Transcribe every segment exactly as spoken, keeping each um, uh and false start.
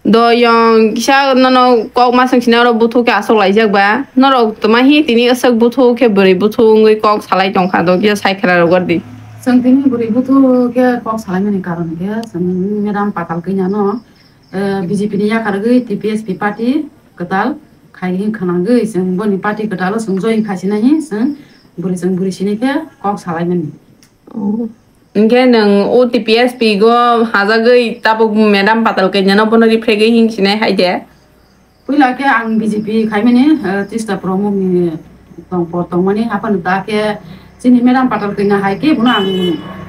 Do yong kisa nono kok ma swng sinai oro buthu khe aswk laijak ba. Norok tma hi tini aswk buthu khe bwrwi buthu wngwi kok salai tongkha do kisa sai khera rwgor di. Chwng tini bwrwi buthu khe kok salaimani karon khe chwng madam Patal Kanya no, eh, B J P ni yakargwi T P S P party kwtal khai khwnangwi chwng boni party kwtalo chwng join khasinai hi chwng bwrwi chwng bwrwi sini khe kok salaimani. Oh. Hwnkhe nwng o T P S P go hajagwi tabuk madam Patal Kanya no bono rifregwi hinsinai hai de? Puila khe ang B J P khaimani, eh, Trista Promuk ni tong-, por tongmani, haphano da khe chini madam Patal Kanya hai khe bono ang,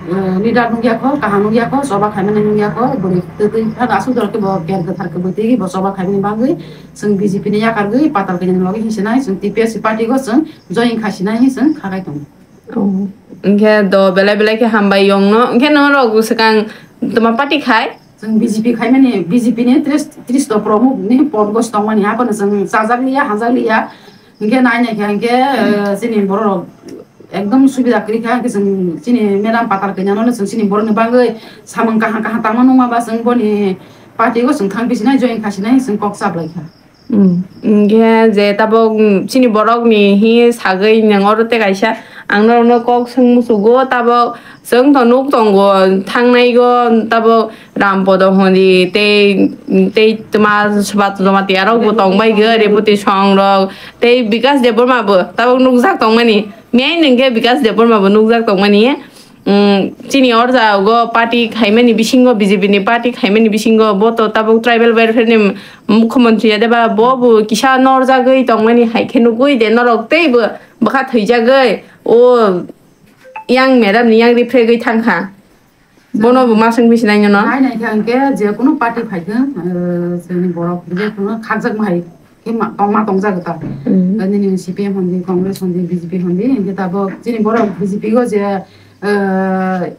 eh, leader nukya kho, kaham nukya kho, choba khaimani nukya kho, bwrwi twi twi phano aswk jora khe bo ker kwthar khe bwtwi bo choba khaimani bagwi chwng B J P ni yakargwi Patal Kanya ni logi hinsinai, chwng T P S C party go chwng join khasinai hinwi chwng khakai tongo. Oh. Hwnkhe do belai belai khe hambai yongno. Hwnkhe norok swkang tma party khai? Chwng B J P khaimani, B J P ni tris, Trista Promuk ni pod go tongmani, haphano chwng chajak liya, hajak liya. Hwnkhe nai nai khe hwnkhe, eh, chini borok ekdom subida kwrwi kha, hwnkhe chwng chini madam Patal Kanya no chwng chini borok ni bagwi samung kaham kaham tangma nukma ba chwng boni party go chwng thang bisinai join khasinai chwng kok chaplai kha. Mm, hwnkhe je tabuk, mm, chini borokni hi sagwi nwng oro tei kaisa ang norokno kok swng muchugo, tabuk chwng to nuk tongo thangnaigo, tabuk Rampodo hwnwi tei, tei tma Subat Jamatia rokbo tongbaigwi, Reboti Songrok tei Bikas Debbarma bo tabuk nukjak tongmani, miyai nwngkhe Bikas Debbarma bo nukjak tongmani. Mm, chini orjago party khaimani bisingo, B J P ni party khaimani bisingo, bo to tabuk tribal welfare ni mukhyamantri ya deba, bo bo kisa norjagwi tongmani hai khe nugwi de norok teibo bwkha thwijagwi o yang madam ni yang rifregwi thangkha. Bono bo ma swngwi sinai nono? Nai nai khe hwnkhe je kunu party phaikhe, eh, chini borok je kunu khakjakma hai khe ma, tongma tongjak ta. Mm. Nini C P M hondi, Congress hondi, B J P hondi, hwnkhe tabuk chini borok B J P go je, eh,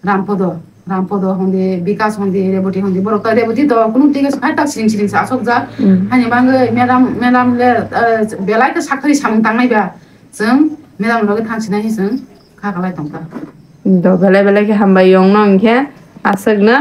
Rampodo, Rampodo hondi, Bikas hondi, Reboti hondi, borok ta Reboti to kunu dige phai tak siring siring sa asok jak. Mm. Hani bangwi madam, madam le, eh, belai khe sakri samung tangnai ba. Chwng madam logi thang sinai hi chwng kha kalai tongkha. Do belai belai khe hambai yongno hwnkhe aswkno.